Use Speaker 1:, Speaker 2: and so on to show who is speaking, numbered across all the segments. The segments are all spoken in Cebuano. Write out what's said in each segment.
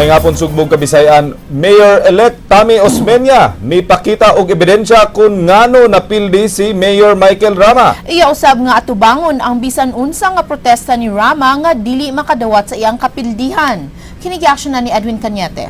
Speaker 1: Maayong hapon, Sugbo ug Kabisayan. Mayor-elect Tommy Osmeña mipakita og ebidensya kung ngano napildi si Mayor Michael Rama.
Speaker 2: Iya usab nga atubangon ang bisan unsa nga protesta ni Rama nga dili makadawat sa iyang kapildihan. Kini na ni Edwin Cañete.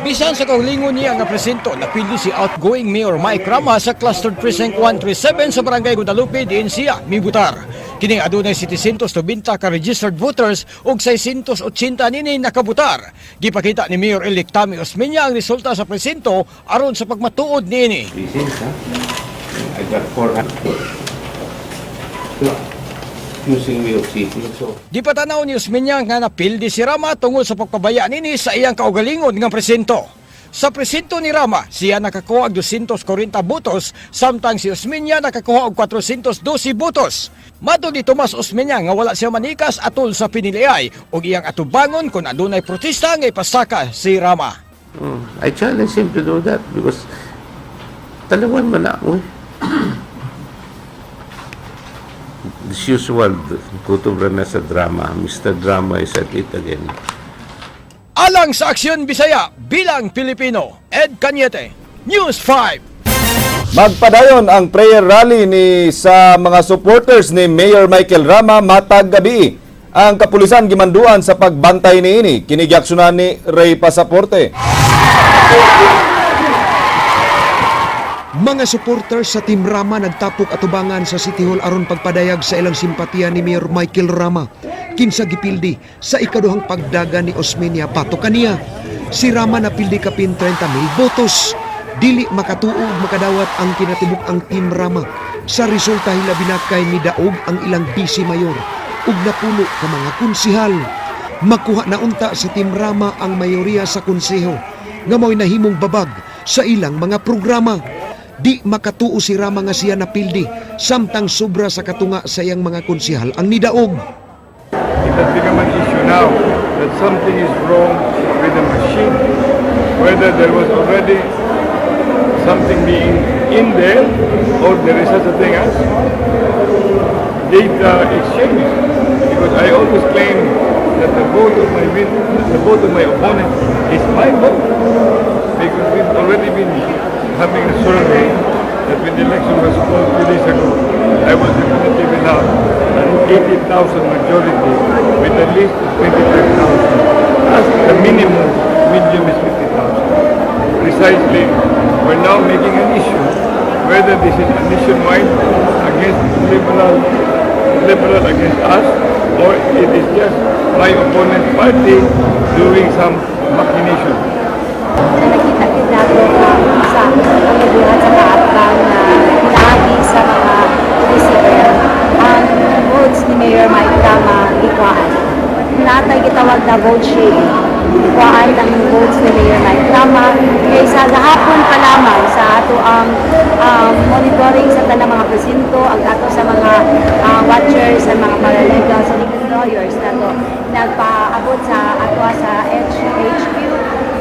Speaker 3: Bisan sa kaugalingon niya nga presinto, napildi si outgoing Mayor Mike Rama sa Clustered Precinct 137 sa Barangay Guadalupe, diin siya mibutar. Kini adunay 790 ka registered voters ug 680 nini nakabutar. Gipakita ni Mayor-elect Tommy Osmeña ang resulta sa presinto aron sa pagmatuod niini.
Speaker 4: Precincts, huh? I got 400. Accusing me of cheating, so
Speaker 3: Gipatanaw ni Osmeña nga napildi si Rama tungod sa pagpabaya nini sa iyang kaugalingon nga presinto. Sa presinto ni Rama, siya nakakuha og 240 botos samtang si Osmeña nakakuha og 412 botos. Matod ni Tomas Osmeña nga wala siya manikas atol sa piniliay ug iyang atubangon kung adunay protesta nga ipasaka si Rama.
Speaker 4: I challenge him to do that because talawan man ako eh. As usual, kutob ra na sa drama. Mr. Drama is at it again.
Speaker 3: Alang sa Aksyon Bisaya bilang Pilipino, Ed Cañete, News 5.
Speaker 1: Magpadayon ang prayer rally ni sa mga supporters ni Mayor Michael Rama matag gabi. Ang kapulisan gimanduan sa pagbantay niini. Kini giaksyonan ni Ray Pasaporte.
Speaker 5: Mga supporters sa Team Rama nagtapok atubangan sa City Hall aron pagpadayag sa ilang simpatiya ni Mayor Michael Rama, kinsa gipildi sa ikaduhang pagdaga ni Osmeña batok kaniya. Si Rama napildi kapin 30 mil botos. Dili makatuo ug makadawat ang kinatibuk ang Team Rama sa resulta, hilabi na kay midaog ang ilang vice mayor ug napulo ka mga konsihal. Makuha na unta sa Team Rama ang mayoriya sa konseho nga mao'y nahimong babag sa ilang mga programa. Di makatuo si Rama nga siya napildi samtang sobra sa katunga sa iyang mga konsihal ang nidaog.
Speaker 6: It has become an issue now that something is wrong with the machine. Whether there was already something being in there or there is such a thing as data exchange. Because I always claim that the vote of my opponent is my vote. Because we've already been having a survey that when the election was called 2 days ago, I was definitively now an 80,000 majority with at least 25,000. As the minimum, medium is 50,000. Precisely, we're now making an issue whether this is a nationwide against liberal, liberal against us, or it is just my opponent party doing some machination.
Speaker 7: Na nakita gid nato nga sa ang gibuhat sa kaatbang na pinaagi sa mga DCM, ang votes ni Mayor Mike Rama gikuhaan. Naa tay gitawag na vote sharing. Gikuhaan ang votes ni Mayor Mike Rama kay sa gahapon pa lamang, sa ato ang monitoring sa tanang mga presinto, ang ato sa mga watchers and mga paralegals and even lawyers nato nagpaabot sa ato sa HQ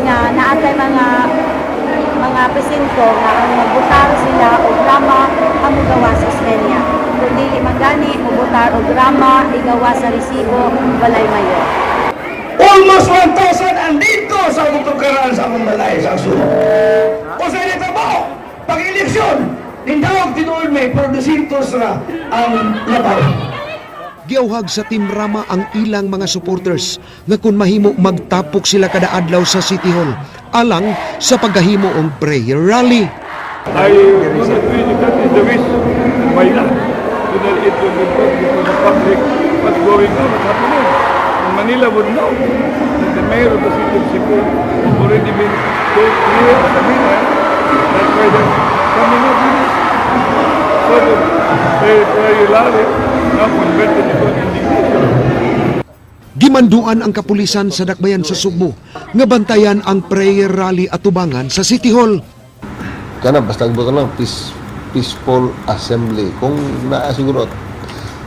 Speaker 7: nga naatay mga presinto nga ang magbutar sila og Rama ang mugawa sa Osmeña. Kung dili man gani, mubutar og Rama, igawa sa resibo, walay mayor.
Speaker 8: Almost 1,000 andito sa among tugkaran sa among balay sa Subo. O sa nitabo, pag eleksyon, nindawag tinuod may pero 200 ra ang labaw.
Speaker 5: Giauhag sa Team Rama ang ilang mga supporters nga kung mahimo magtapok sila kada adlaw sa City Hall alang sa paghahimo og prayer rally.
Speaker 6: I do not wish, if that is the wish, why not? So that it will be brought before the public what's going on, what's happening. And Manila would know that the mayor of the city of Cebu has already been so clear as a winner. That's why they're coming up with this sort of very rally, now converted into an indignation.
Speaker 5: Gimanduan ang kapulisan sa dakbayan sa Sugbo nga bantayan ang prayer rally atubangan sa City Hall.
Speaker 9: Kana basta buto lang peaceful assembly kung naa siguro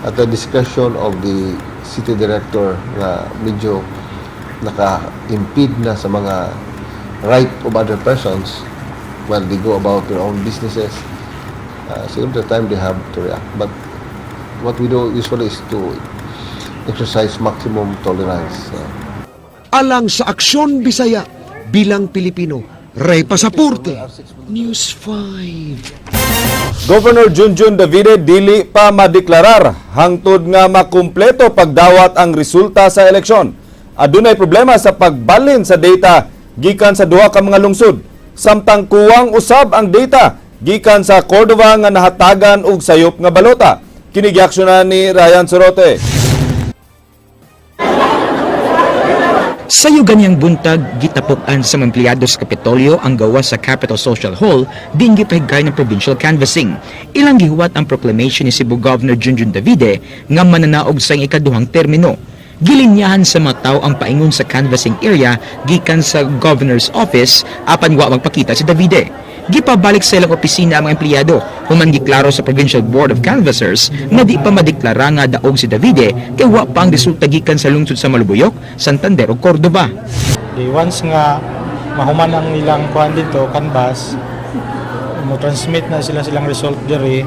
Speaker 9: at the discretion of the city director nga medyo naka-impede na sa mga right of other persons while they go about their own businesses, siguro the time they have to react. But what we do usually is to exercise maximum tolerance.
Speaker 5: Alang sa Aksyon Bisaya bilang Pilipino, Ray Pasaporte, News 5.
Speaker 1: Governor Junjun Davide dili pa madeklarar hangtod nga makumpleto pagdawat ang resulta sa eleksyon. Adunay problema sa pagbalin sa data gikan sa duha ka mga lungsod. Samtang kuwang usab ang data gikan sa Cordova nga nahatagan og sayop nga balota. Kini giaksyonan ni Ryan Sorote.
Speaker 10: Sayo ganiyang buntag, gitapok-an sa mga empleyado sa Kapitolyo ang gawas sa Capitol Social Hall, din gipahigay ng provincial canvassing. Ilang gihuwat ang proclamation ni Cebu Governor Junjun Davide nga mananaog sa iyang ikaduhang termino. Gilinyahan sa mga tao ang paingon sa canvassing area gikan sa governor's office apan wa magpakita si Davide. Gipabalik sa ilang opisina ang mga empleyado human giklaro sa Provincial Board of Canvassers nga di pa madeklara nga daog si Davide kay wa pa ang resulta gikan sa lungsod sa Malubuyok, Santander ug Cordova.
Speaker 11: Di once nga mahuman ang ilang kuan dito, canvass, mo transmit na sila silang result diri,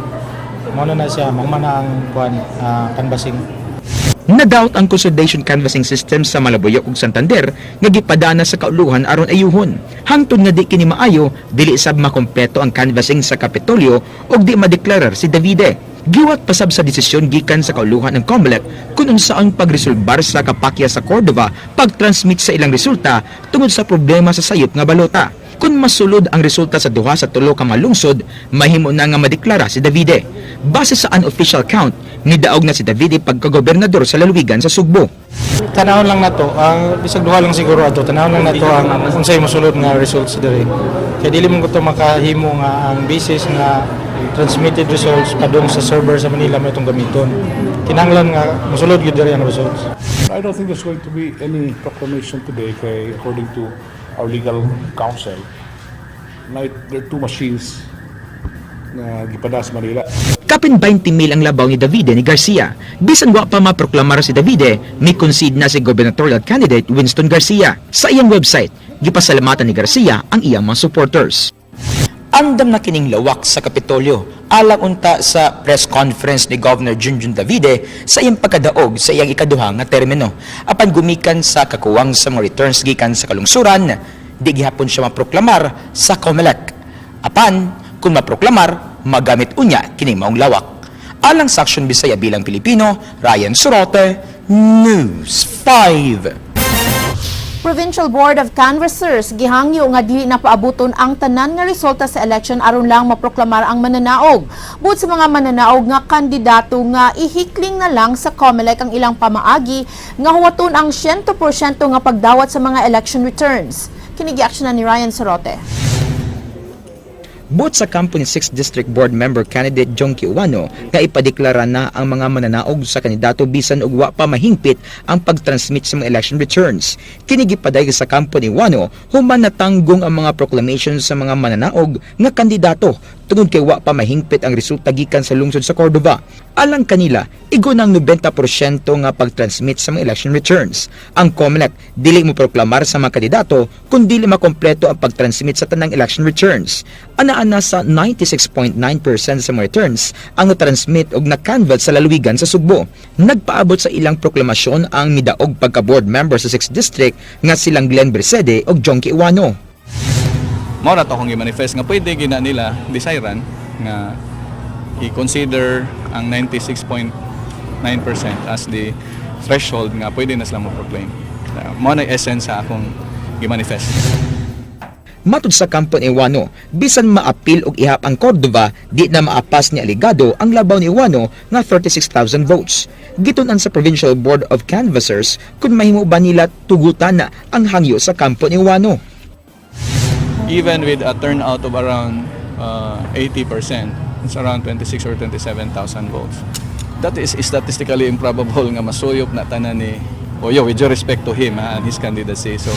Speaker 11: mao na na siya, mahuman na ang kuan, canvassing.
Speaker 10: Nadawat ang consolidation canvassing system sa Malabuyok ug Santander nga gipadana sa kauluhan aron ayuhon. Hangtod nga di kini maayo, dili sab makumpleto ang canvassing sa Kapitolyo ug di madeklarar si Davide. Giwat pasab sa desisyon gikan sa kauluhan ng COMELEC kung unsaon pagresolbar sa kapakya sa Cordova pag-transmit sa ilang resulta tungod sa problema sa sayop nga balota. Kung masulod ang resulta sa duha sa tulo ka mga lungsod, mahimo na nga madeklara si Davide. Base sa unofficial count, nidaog na si Davide pagkagobernador sa lalawigan sa Sugbo.
Speaker 11: Tanawon lang nato, ang bisag duha lang siguro ato, tanawon lang nato ang unsay mosulod nga results diri. Kay dili mo ko makahimo nga ang basis nga transmitted results padung sa server sa Manila mo itong gamiton. Kinahanglan nga mosulod gyud diri ang results.
Speaker 12: I don't think there's going to be any proclamation today kay according to our legal counsel. Like, there are two machines na gipada sa Manila.
Speaker 10: Kapin 20 mil ang labaw ni Davide ni Garcia. Bisan wa pa maproklamar si Davide, may concede na si gubernatorial candidate Winston Garcia. Sa iyang website, gipasalamatan ni Garcia ang iyang mga supporters. Andam na kining lawak sa Kapitolyo alang unta sa press conference ni Governor Junjun Davide sa iyang pagkadaog sa iyang ikaduha nga termino. Apan gumikan sa kakuwang sa mga returns gikan sa kalungsuran, di gihapon siya maproklamar sa COMELEC. Apan, kung maproklamar, magamit unya kini maong lawak. Alang sa Aksyon Bisaya bilang Pilipino, Ryan Sorote, News 5.
Speaker 2: Provincial Board of Canvassers gihangyo nga dili na paabuton ang tanan nga resulta sa election aron lang maproklamar ang mananaog. Buot sa mga mananaog nga kandidato nga ihikling na lang sa COMELEC ang ilang pamaagi nga huwaton ang 100% nga pagdawat sa mga election returns. Kini giaksyonan ni Ryan Sorote.
Speaker 10: Buot sa kampo ni 6th District Board Member candidate Jong Kiwano nga ipadeklara na ang mga mananaog sa kandidato bisan og wa pa mahingpit ang pag-transmit sa mga election returns. Kini gipadayag sa kampo ni Wano human natanggong ang mga proclamations sa mga mananaog nga kandidato tungod kay wa pa mahingpit ang resulta gikan sa lungsod sa Cordova. Alang kanila, igo ng 90% nga pag-transmit sa mga election returns. Ang COMELEC dili mo proklamar sa mga kandidato kung dili makompleto ang pag-transmit sa tanang election returns. Ana-ana sa 96.9% sa mga returns ang na-transmit og na-canvass sa lalawigan sa Sugbo. Nagpaabot sa ilang proklamasyon ang midaog pagka-board member sa 6th District nga silang Glenn Bercede ug Jonkie Ouano.
Speaker 6: Mao na to akong gi-manifest nga pwede gina nila desire nga i-consider ang 96.9% as the threshold nga pwede na sila mo proclaim. Mao na essence sa akong gi-manifest.
Speaker 10: Matud sa kampo ni Ouano, bisan maapil og ihap ang Cordova, di na maapas ni Aligado ang labaw ni Ouano nga 36,000 votes. Gitun-an sa Provincial Board of Canvassers kung mahimo ba nila tugutan na ang hangyo sa kampo ni Ouano.
Speaker 6: Even with a turnout of around 80%, it's around 26 or 27,000 votes. That is statistically improbable nga masuyop na tanan ni Oyo, with due respect to him ha, and his candidacy. So,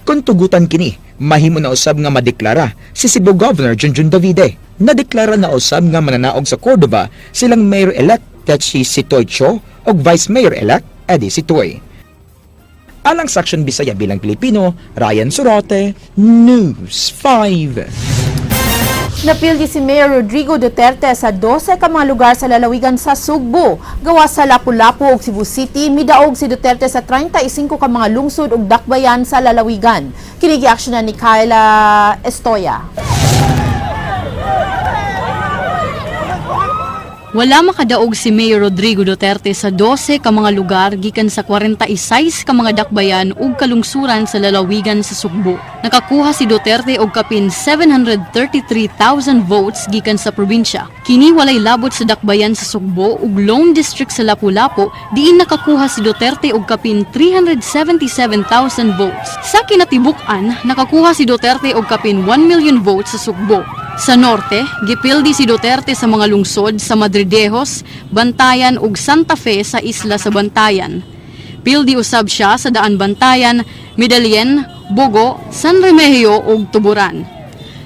Speaker 10: Kung tugutan kini, mahimo na usab nga madeklara si Cebu Governor Junjun Davide. Nadeklara na usab nga mananaog sa Cordova silang Mayor-elect Tetchi Sitoy Cho ug Vice Mayor-elect Eddie Sitoy. Alang sa Aksyon Bisaya bilang Pilipino, Ryan Sorote, News 5.
Speaker 2: Napildi si Mayor Rodrigo Duterte sa 12 ka mga lugar sa lalawigan sa Sugbo. Gawas sa Lapu-Lapu ug Cebu City, midaog si Duterte sa 35 ka mga lungsod ug dakbayan sa lalawigan. Kini giaksyonan ni Kyla Estoya.
Speaker 13: Wala makadaog si Mayor Rodrigo Duterte sa 12 ka mga lugar gikan sa 46 ka mga dakbayan ug kalungsuran sa lalawigan sa Sugbo. Nakakuha si Duterte og kapin 733,000 votes gikan sa probinsya. Kini walay labot sa dakbayan sa Sugbo ug Lone District sa Lapu-Lapu, diin nakakuha si Duterte og kapin 377,000 votes. Sa kinatibuk-an, nakakuha si Duterte og kapin 1 million votes sa Sugbo. Sa norte, gipildi si Duterte sa mga lungsod sa Madridejos, Bantayan ug Santa Fe sa isla sa Bantayan. Pildi usab siya sa Daan Bantayan, Medellin, Bogo, San Remigio ug Tuburan.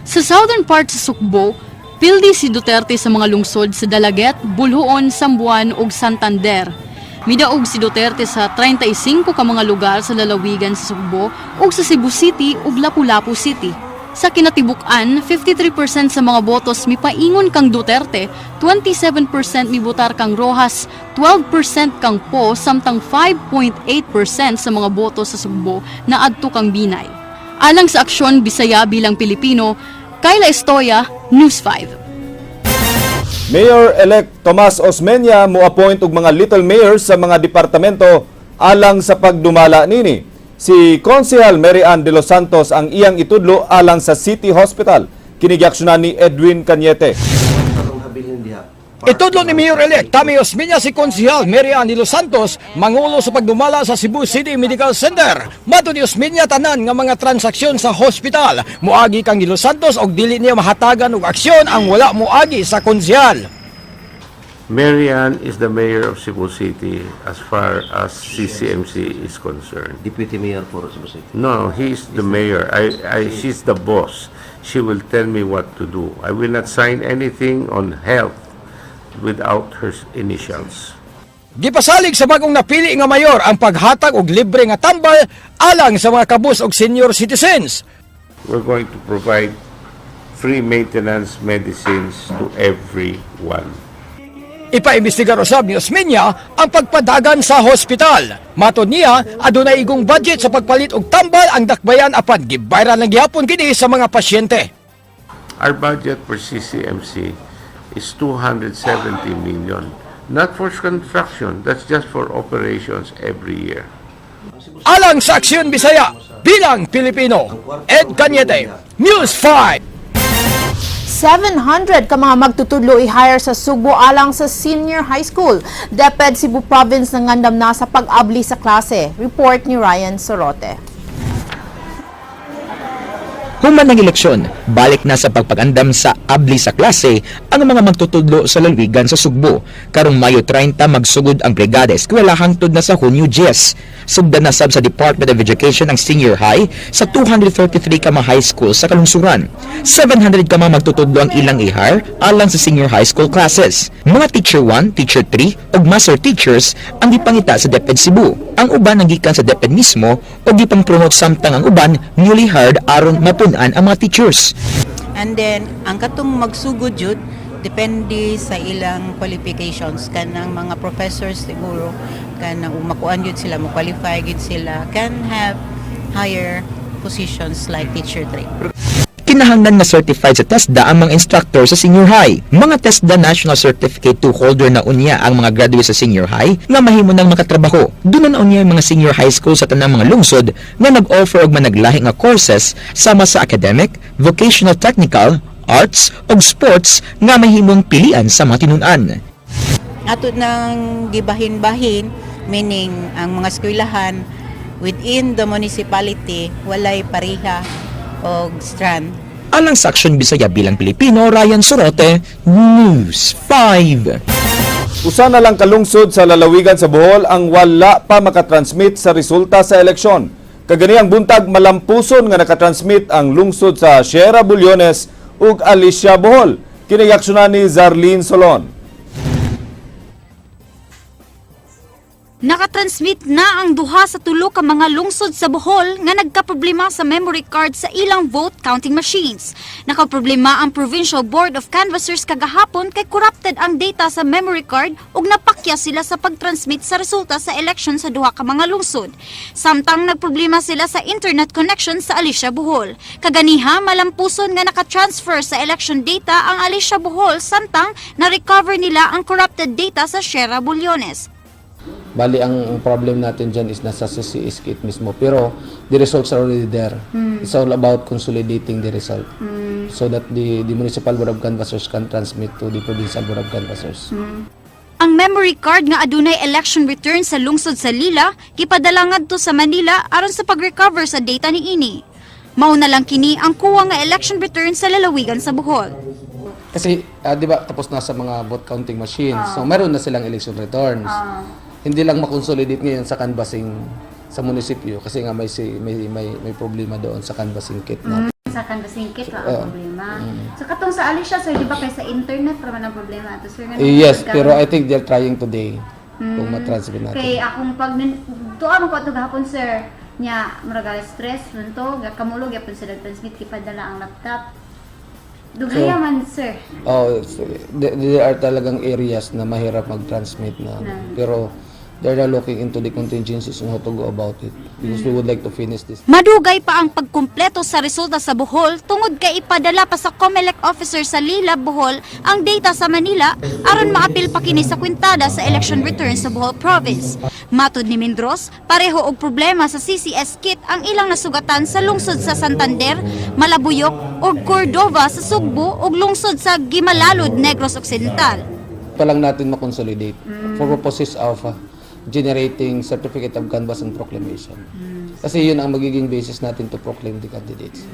Speaker 13: Sa southern part sa Sugbo, pildi si Duterte sa mga lungsod sa Dalaguete, Boljoon, Samboan ug Santander. Midaog si Duterte sa 35 ka mga lugar sa lalawigan sa Sugbo ug sa Cebu City ug Lapu-Lapu City. Sa kinatibuk-an, 53% sa mga botos mipaingon kang Duterte, 27% mibotar kang Roxas, 12% kang Poe, samtang 5.8% sa mga boto sa Sugbo na adto kang Binay. Alang sa Aksyon Bisaya bilang Pilipino, Kyla Estoya, News 5.
Speaker 1: Mayor-elect Tomas Osmeña mo-appoint og mga little mayors sa mga departamento alang sa pagdumala nini. Si Konsehal Mary Ann de los Santos ang iyang itudlo alang sa City Hospital. Kini giaksyonan ni Edwin Cañete.
Speaker 3: Itudlo ni Mayor-elect Tommy Osmeña si Konsehal Mary Ann de los Santos mangulo sa pagdumala sa Cebu City Medical Center. Matod ni Osmeña, tanan nga mga transaksyon sa hospital moagi kang de los Santos og dili niya mahatagan og aksyon ang wala moagi sa konsehal.
Speaker 4: Marianne is the mayor of Cebu City as far as CCMC is concerned.
Speaker 14: Deputy Mayor for Cebu City.
Speaker 4: No, he's the mayor. She's the boss. She will tell me what to do. I will not sign anything on health without her initials.
Speaker 3: Gipasalig sa bagong napili nga mayor ang paghatag og libre nga tambal alang sa mga kabus og senior citizens.
Speaker 4: We're going to provide free maintenance medicines to everyone.
Speaker 3: Ipaimbestigar usab ni Osmeña ang pagpadagan sa hospital. Matod niya, adunay igong budget sa pagpalit og tambal ang dakbayan apan gibayran lang gihapon kini sa mga pasyente.
Speaker 4: Our budget for CCMC is 270 million. Not for construction, that's just for operations every year.
Speaker 3: Alang sa Aksyon Bisaya bilang Pilipino, Ed Cañete, News 5.
Speaker 2: 700 ka mga magtutudlo i-hire sa Sugbo alang sa senior high school. DepEd Cebu Province nangandam na sa pag-abli sa klase. Report ni Ryan Sorote.
Speaker 10: Human ng eleksyon, balik na sa pagpagandam sa abli sa klase ang mga magtutudlo sa lalawigan sa Sugbo. Karong Mayo 30 magsugod ang Brigada Eskwela hangtod na sa Hunyo 10. Sugdan na sab sa Department of Education ang senior high sa 233 ka mga high school sa kalungsuran. 700 ka mga magtutudlo ang ilang i-hire alang sa senior high school classes. Mga teacher 1, teacher 3 ug master teachers ang gipangita sa DepEd Cebu. Ang uban ang gikan sa DepEd mismo o gipang-promote, samtang ang uban newly hired aron mapun-an ang mga teachers.
Speaker 15: And then, ang katong magsugod jud, depende sa ilang qualifications, kanang mga professors siguro, kanang makuan jud sila, mo-qualify jud sila, can have higher positions like teacher 3.
Speaker 10: Kinahanglan nga certified sa TESDA ang mga instructor sa senior high. Mga TESDA National Certificate 2 holder na unya ang mga graduate sa senior high nga mahimo nang makatrabaho. Duna na unya ang mga senior high school sa tanang mga lungsod nga nag-offer og managlahi nga courses sama sa academic, vocational, technical, arts ug sports nga mahimong pilian sa mga tinun-an.
Speaker 15: Ato nang gibahin-bahin, meaning ang mga eskwelahan within the municipality walay pareha og strand.
Speaker 10: Alang sa Aksyon Bisaya bilang Pilipino, Ryan Sorote, News 5.
Speaker 1: Usa na lang kalungsod sa lalawigan sa Bohol ang wala pa makatransmit sa resulta sa eleksyon. Kaganihang buntag, malampuson nga nakatransmit ang lungsod sa Sierra Bullones ug Alicia, Bohol. Kini giaksyonan ni Zarlene Solon.
Speaker 14: Nakatransmit na ang duha sa tulo ka mga lungsod sa Bohol nga nagkaproblema sa memory card sa ilang vote counting machines. Nakaproblema ang Provincial Board of Canvassers kagahapon kay corrupted ang data sa memory card ug napakya sila sa pagtransmit sa resulta sa election sa duha ka mga lungsod. Samtang nagproblema sila sa internet connection sa Alicia, Bohol. Kaganiha, malampuson nga nakatransfer sa election data ang Alicia, Bohol, samtang na-recover nila ang corrupted data sa Sierra Bullones.
Speaker 16: Bali, ang problem natin dyan is nasa CCS kit mismo. Pero the results are already there. It's all about consolidating the result so that the Municipal Board of Canvassers can transmit to the Provincial Board of Canvassers.
Speaker 14: Ang memory card nga adunay election return sa lungsod sa Lila gipadala ngadto sa Manila aron sa pag-recover sa data niini. Mao na lang kini ang kuwang nga election return sa lalawigan sa Bohol.
Speaker 16: Kasi, di ba, tapos na sa mga vote counting machines. So, meron na silang election returns. Hindi lang makonsolidate ngayon sa canvassing sa munisipyo kasi nga may si- may may, may problema doon sa canvassing kit natin.
Speaker 17: Sa canvassing kit wa ang problema. So katong sa Alicia, sir, di ba kay sa internet ra man ang problema ato, sir?
Speaker 16: Eh, yes, pero I think they're trying today kung matransmit natin.
Speaker 17: Kay akong pag tuwa man ko ato gahapon, sir, nya murag stress man to, kamulog gyapon sila transmit, gipadala ang laptop. Dugaya
Speaker 16: So,
Speaker 17: man, sir.
Speaker 16: Oh, there are talagang areas na mahirap mag-transmit na. Pero they're now looking into the contingencies on how to go about it because we would like to finish this.
Speaker 14: Madugay pa ang pagkumpleto sa resulta sa Bohol tungod kay ipadala pa sa COMELEC officer sa Lila, Bohol ang data sa Manila aron maapil pa kini sa kwintada sa election return sa Bohol Province. Matod ni Mendros, pareho og problema sa CCS kit ang ilang nasugatan sa lungsod sa Santander, Malabuyok ug Cordova sa Sugbo ug lungsod sa Jimalalud, Negros Occidental.
Speaker 16: Pa lang natin makonsolidate for purposes of generating certificate of canvass and proclamation. Kasi yun ang magiging basis natin to proclaim the candidates.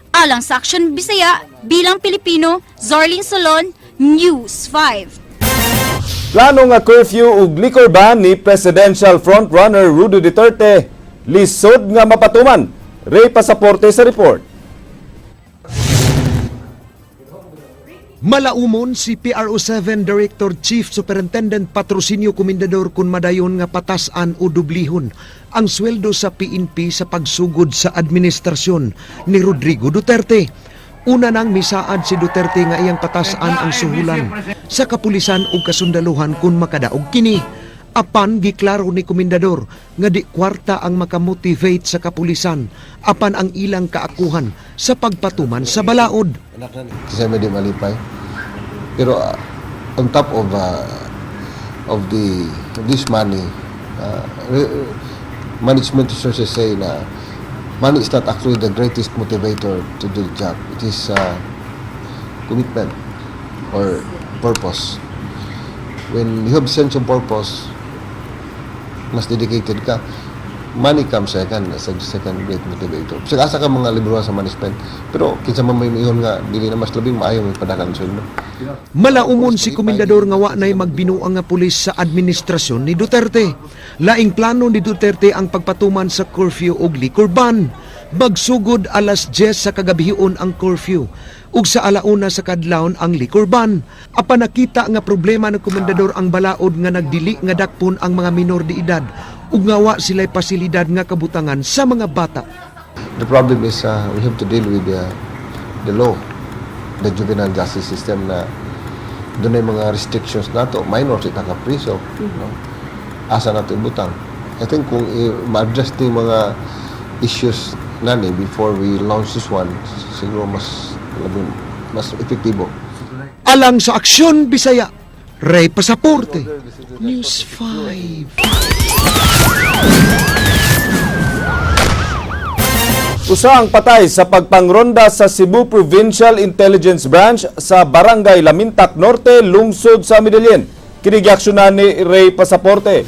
Speaker 14: Alang sa Action Bisaya, bilang Pilipino, Zorlin Solon, News 5.
Speaker 1: Plano nga curfew ug liquor ban ni presidential frontrunner Rudy Duterte lisod nga mapatuman. Ray Pasaporte sa report.
Speaker 5: Malaumon si PRO7 Director Chief Superintendent Patrocinio Comendador kung madayon nga patasan o dublihon ang sweldo sa PNP sa pagsugod sa administrasyon ni Rodrigo Duterte. Una nang misaad si Duterte nga iyang patasan ang suhulan sa kapulisan ug kasundaluhan kung makadaog kini. Apan giklaro ni Komendador nga di kwarta ang makamotivate sa kapulisan apan ang ilang kaakuhan sa pagpatuman sa balaod.
Speaker 9: Kasi may di malipay. Pero on top of the of this money, management resources say na money is not actually the greatest motivator to do the job. It is commitment or purpose. When you have sense of purpose, mas dedicated ka, money comes second as a second great motivator. Sa asa ka mga libro sa management, pero kinsa man may ingon nga dili na mas labing maayo may padakan sweldo.
Speaker 5: Malaumon si Komendador nga wa na'y magbinuang nga pulis sa administrasyon ni Duterte. Laing plano ni Duterte ang pagpatuman sa curfew og liquor ban. Magsugod alas 10 sa kagabhion ang curfew ug sa alauna sa kadlawon ang liquor ban. Apan nakita nga problema ng komendador ang balaod nga nagdili nga dakpon ang mga minor de edad ug nga wa sila'y pasilidad nga kabutangan sa mga bata.
Speaker 9: The problem is we have to deal with the law, the juvenile justice system na doon ay mga restrictions nato, minor si nakapriso, no? Asa nato ibutang? I think kung ma-address ni mga issues nani before we launch this one, siguro mas labing, mas epektibo.
Speaker 5: Alang sa Aksyon Bisaya, Ray Pasaporte, News 5.
Speaker 1: Usa ang patay sa pagpangronda sa Cebu Provincial Intelligence Branch sa Barangay Lamintak Norte, lungsod sa Medellin. Kini giaksyonan ni Ray Pasaporte.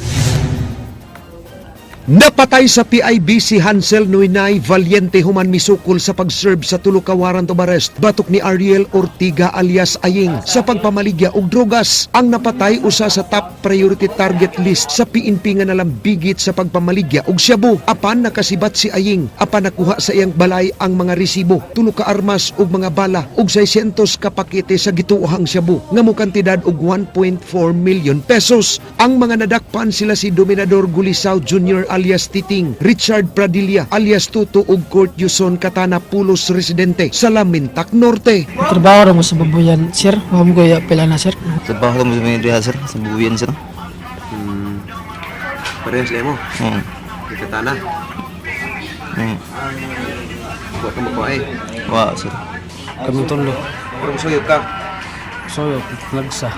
Speaker 5: Napatay sa PIB si Hansel Nuinay Valiente human misukol sa pag-serve sa tulo ka warrant of arrest batok ni Ariel Ortiga alias Aying sa pagpamaligya og drogas. Ang napatay usa sa top priority target list sa PNP nga nalambigit sa pagpamaligya og shabu. Apan nakasibat si Aying, apan nakuha sa iyang balay ang mga resibo, tulo ka armas ug mga bala ug 600 ka pakete sa gituohang shabu nga mokantidad og 1.4 million pesos. Ang mga nadakpan sila si Dominador Gulisao Jr. alias Titing, Richard Pradilla alias Tuto ug Court Yuson Katana Pulos, residente sa Lamintak Norte.
Speaker 18: Trabaho ra mo sa babuyan, sir. Wa mo gaya pila na, sir.
Speaker 19: Trabaho mo sa mga diha, sir, sa babuyan, sir.
Speaker 20: Parehas mo?
Speaker 19: Oo.
Speaker 20: Katana?
Speaker 19: Oo.
Speaker 20: Wa ka makuha eh.
Speaker 19: Wa, sir.
Speaker 18: Kami tulo.
Speaker 20: Pero musuyop ka?
Speaker 18: Suyop, lagsa.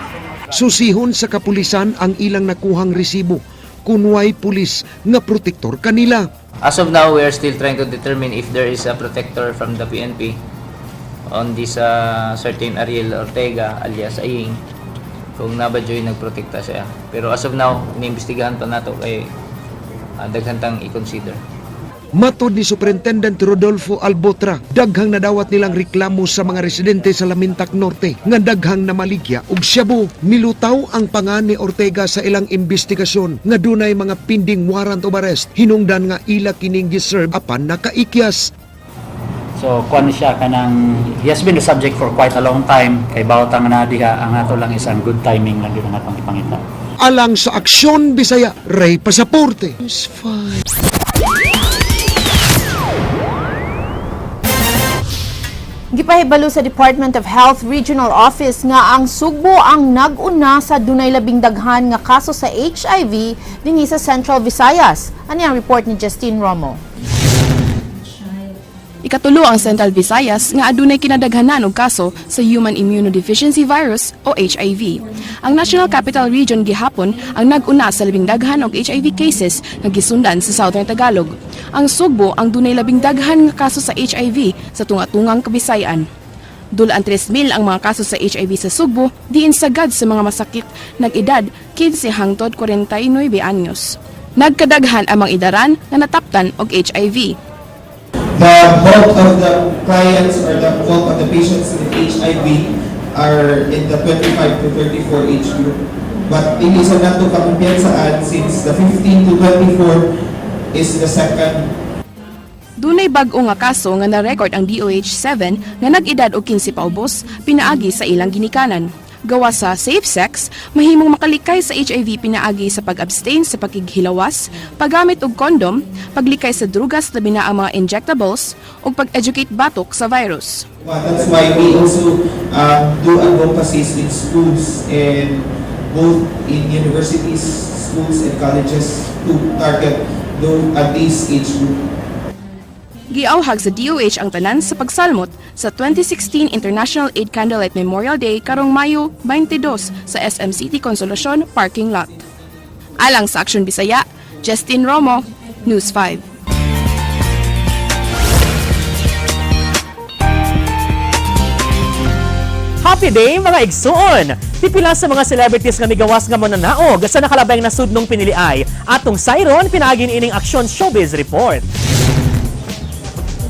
Speaker 5: Susihon sa kapulisan ang ilang nakuhang resibo kunway pulis nga protektor kanila.
Speaker 21: As of now, we are still trying to determine if there is a protector from the PNP on this certain Ariel Ortega alias Aying, kung nabadyo'y nagprotekta siya. Pero as of now, iniimbestigahan pa nato kay daghan tang i-consider.
Speaker 5: Matod ni Superintendent Rodolfo Albotra, daghang nadawat nilang reklamo sa mga residente sa Lamintak Norte nga daghang namaligya og shabu. Nilutaw ang panga ni Ortega sa ilang investigasyon nga dunay mga pending warrant of arrest, hinungdan nga ila kining giserve apan nakaikyas.
Speaker 22: So kuan siya kanang he has been the subject for quite a long time, kay bawat ang na diha, ang ato lang isang good timing lang gyud ang atong ipangita.
Speaker 5: Alang sa Aksyon Bisaya, Ray Pasaporte. It's fine.
Speaker 2: Gipahibalo sa Department of Health Regional Office nga ang Sugbo ang nag-una sa dunay labing daghan nga kaso sa HIV dinhi sa Central Visayas. Ani ang report ni Justine Romo.
Speaker 23: Ikatulo ang Central Visayas nga adunay kinadaghanan og kaso sa Human Immunodeficiency Virus o HIV. Ang National Capital Region gihapon ang nag-una sa labing daghan og HIV cases nga gisundan sa Southern Tagalog. Ang Sugbo ang dunay labing daghan nga kaso sa HIV sa tunga-tungang Kabisayan. Dul-an 3,000 ang mga kaso sa HIV sa Sugbo, diin sagad sa mga masakit nag-edad 15 hangtod 49 anyos. Nagkadaghan ang mga idaran nga nataptan og HIV.
Speaker 24: The bulk of the clients or the bulk of the patients with HIV are in the 25 to 34 age group. But dili sa nato kakumpiyansaan since the 15 to 24 is the second.
Speaker 23: Dunay bag-o nga kaso nga na-record ang DOH 7 nga nag-edad og 15 paubos pinaagi sa ilang ginikanan. Gawa sa safe sex, mahimong makalikay sa HIV pinaagi sa pag-abstain sa pakighilawas, paggamit og kondom, paglikay sa drugas labi na ang mga injectables, ug pag-educate batok sa virus.
Speaker 24: Well, that's why we also do advocacies in schools and both in universities, schools and colleges to target those at this age group.
Speaker 23: Giauhag sa DOH ang tanan sa pagsalmot sa 2016 International AIDS Candlelight Memorial Day karong Mayo 22 sa SM City Consolacion parking lot. Alang sa Aksyon Bisaya, Justin Romo, News 5.
Speaker 25: Happy day, mga igsoon! Pipila sa mga celebrities nga migawas nga mananaog sa nakalabayng nasudnong piniliay. Atong sayron pinaagi ining Aksyon Showbiz Report.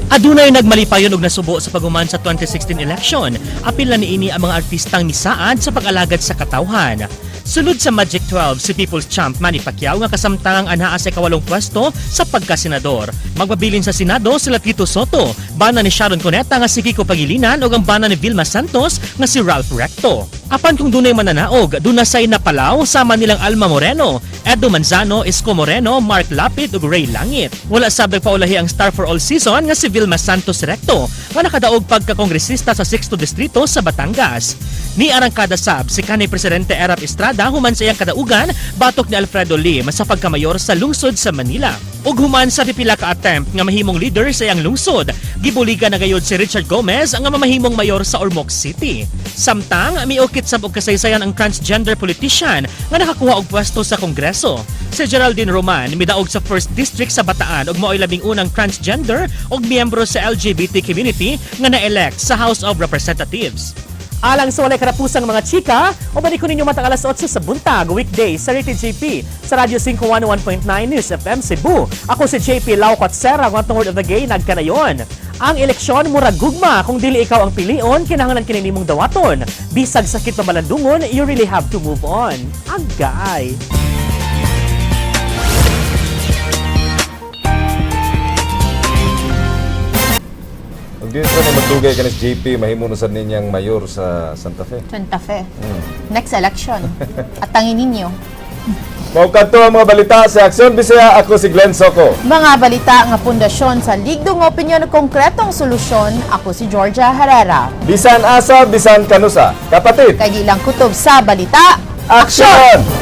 Speaker 25: Adunay nagmalipayon og nasubo sa paghuman sa 2016 election. Apil na niini ang mga artistang misaad sa pag-alagad sa katawhan. Sulod sa Magic 12 si People's Champ Manny Pacquiao nga kasamtangang anaa sa ikawalong pwesto sa pagkasenador. Magpabilin sa Senado sila Tito Sotto, bana ni Sharon Cuneta nga si Kiko Pangilinan ug ang bana ni Vilma Santos nga si Ralph Recto. Apan kung dunay mananaog, duna say napalaw sama nilang Alma Moreno, Edo Manzano, Isko Moreno, Mark Lapid ug Ray Langit. Wala sab nagpaulahi ang star for all season nga si Vilma Santos Recto nga nakadaog pagkakongresista sa 6th Distrito sa Batangas. Ni arangkada sab si kanhi Presidente Erap Estrada human sa iyang kadaugan batok ni Alfredo Lim sa pagkamayor sa lungsod sa Manila. Ug human sa pipila ka attempt nga mahimong leader sa iyang lungsod, gibuligan na gayud si Richard Gomez ang mamahimong mayor sa Ormoc City. Samtang miukit sab og kasaysayan ang transgender politician nga nakakuha og pwesto sa Kongreso. Si Geraldine Roman midaog sa 1st District sa Bataan ug mao'y labing unang transgender og miyembro sa LGBT community nga na-elect sa House of Representatives. Alang sa walay karapusang mga chika, uban ko ninyo matang alas 8 sa buntag, weekday sa Rated JP sa Radyo 5 101.9 News FM Cebu. Ako si JP Laucot Serra, ang atong word of the gay, nagkanayon. Ang eleksyon murag gugma, kung dili ikaw ang pilion, kinahanglan kini nimong dawaton. Bisag sakit pamalandungon, you really have to move on. Agay!
Speaker 1: Ug dito ni magdugay kanis JP, mahimo na sad ninyang mayor sa Santa Fe.
Speaker 2: Santa Fe. Next election. At tangin ninyo.
Speaker 1: Mao kadto ang mga balita sa Aksyon Bisaya. Ako si Glenn Soco.
Speaker 2: Mga balita nga pundasyon sa ligdong opinyon ug konkretong solusyon. Ako si Georgia Herrera.
Speaker 1: Bisan asa, bisan kanusa. Kapatid.
Speaker 2: Kay ilang kutob sa balita.
Speaker 1: Aksyon!